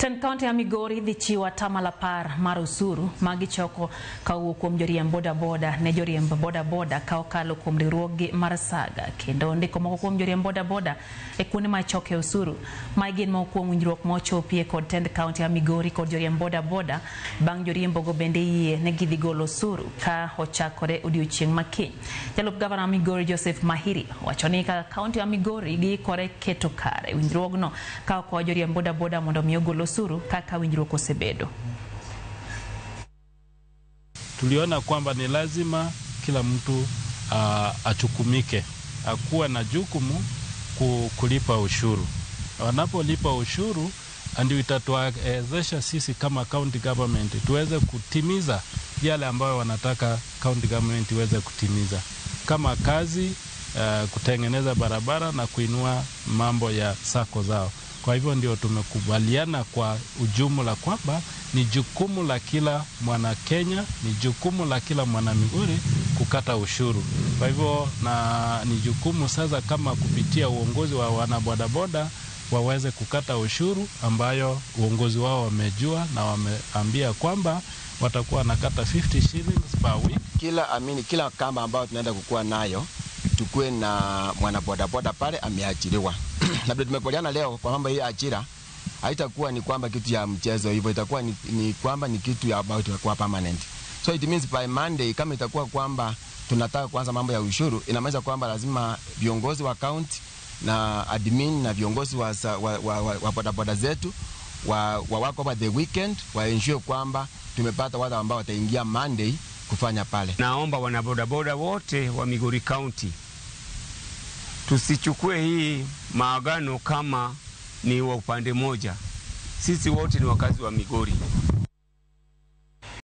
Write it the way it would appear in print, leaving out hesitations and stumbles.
Tend kaunti ya Migori dhi chiwo 10% mar osuru ma gichoko ka owuok kuom joriemb bodaboda ne joriemb bodaboda ka okalo kuom riwruoggi mar Saga kendo ndiko moko kuom joriemb bodaboda e kuonde ma ichoke osuru. Mae gin moko kuom winjruok ma ochopie kod tend kaunti ya Migori kod joriemb bodaboda bang' joriembogo bende yie ne gidhi golo osuru ka ochakore odiochieng' ma kiny. Jalup gavana ma Migori Joseph Mahiri wacho ni kaka kaunti ya Migori giikore keto kare winjruogno ka okwayo joriemb bodaboda mondo mi ogol osuru kaka winjruok osebedo. Tuliona kwamba ni lazima kila mtu achukumike, akuwe na jukumu kulipa ushuru. Wanapolipa ushuru ndio itatuwezesha sisi kama county government tuweze kutimiza yale ambayo wanataka county government iweze kutimiza kama kazi, kutengeneza barabara na kuinua mambo ya sako zao. Kwa hivyo ndio tumekubaliana kwa ujumla kwamba ni jukumu la kila mwana Kenya, ni jukumu la kila mwana Migori kukata ushuru. Kwa hivyo na ni jukumu sasa kama kupitia uongozi wa wanabodaboda waweze kukata ushuru ambayo uongozi wao wamejua na wameambia kwamba watakuwa wanakata 50 shillings per week. Kila kamba ambayo tunaenda kukua nayo tukue na mwanabodaboda pale ameajiriwa. Labda tumekubaliana leo kwa mambo hii ajira haitakuwa ni kwamba kitu ya mchezo hivyo, itakuwa ni kwamba ni kitu ya ambayo itakuwa permanent. So it means by Monday kama itakuwa kwamba tunataka kuanza mambo ya ushuru, inamaanisha kwamba lazima viongozi wa county na admin na viongozi wa bodaboda zetu wa wako over the weekend wa ensure kwamba tumepata watu ambao wataingia Monday kufanya pale. Naomba wanabodaboda wote wa Migori County tusichukue hii maagano kama ni wa upande moja. Sisi wote ni wakazi wa Migori.